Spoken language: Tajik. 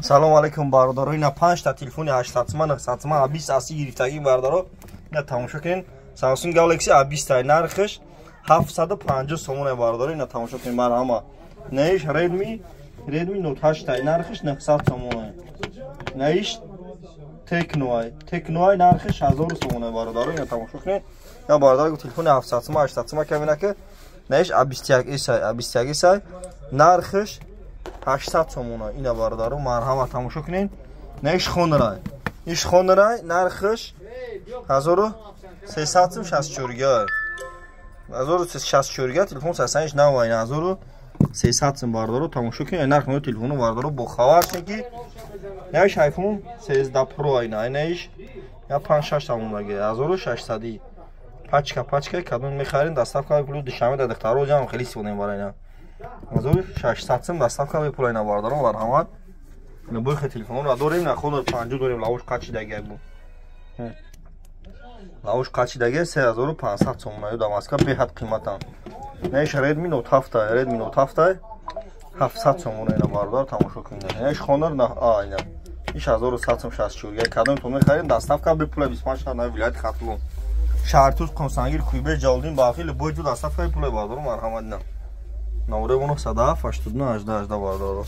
Салом алейкум, бародаро. Ина панҷта телефони 800 сма, 900 сма, А20 аси гирифтагӣ, бародаро. Ина тамошо кунед. Samsung Galaxy A20 нархаш 750 сомон, бародаро. Ина тамошо кунед, марҳама. Наиш Redmi Note 8, нархаш 900 сомон. Наиш Tecno, Tecno нархаш 1000 сомон, бародаро. Ина тамошо кунед. Я бародаро, телефони 700 сма, 800 сма камина ки наиш A21 S, A21 S нархаш 800 сомона. Ина, бародаро, марҳама, тамошо кунед. Наиш Honor, иш Honor нархаш 1364 га, 1364 га телефон сасаниш нава, ина 1300 сум, бародаро, тамошо кунед. Нарх мо телефону, бародаро, бохабар шед, ки наиш iPhone 13 Pro, ина наиш я 5 6 сомонаги, 1600 пачка, пачка. Кадом мехарин, доставка пулу. Душанбе да духтаро ҷам хеле истифода мебарад. Ина 1600 сум, доставка бепул. Ина, бародаро, марҳамат. Любой телефонро дорем. На Honor 50 дорем, лавош қачидаги бу, лавош қачидаги, 3500 сомона. Да Москва беҳад қиматам. Наиш Redmi Note 7, Redmi Note 7, 700 сомона. Ина, бародар, тамошо кунед. Наиш Honor на а ина иш 1100 сом, 64 га. Кадомтон мехарем, доставка бепула, 25 шаҳр, вилояти Хатлон, шаҳртуз, Қумсангир, Куйбер, Ҷалолиддин Балхӣ, любой ҷо доставка бепула, бародаро, марҳамат. Ина номерои 907 89 18 18, бародаро.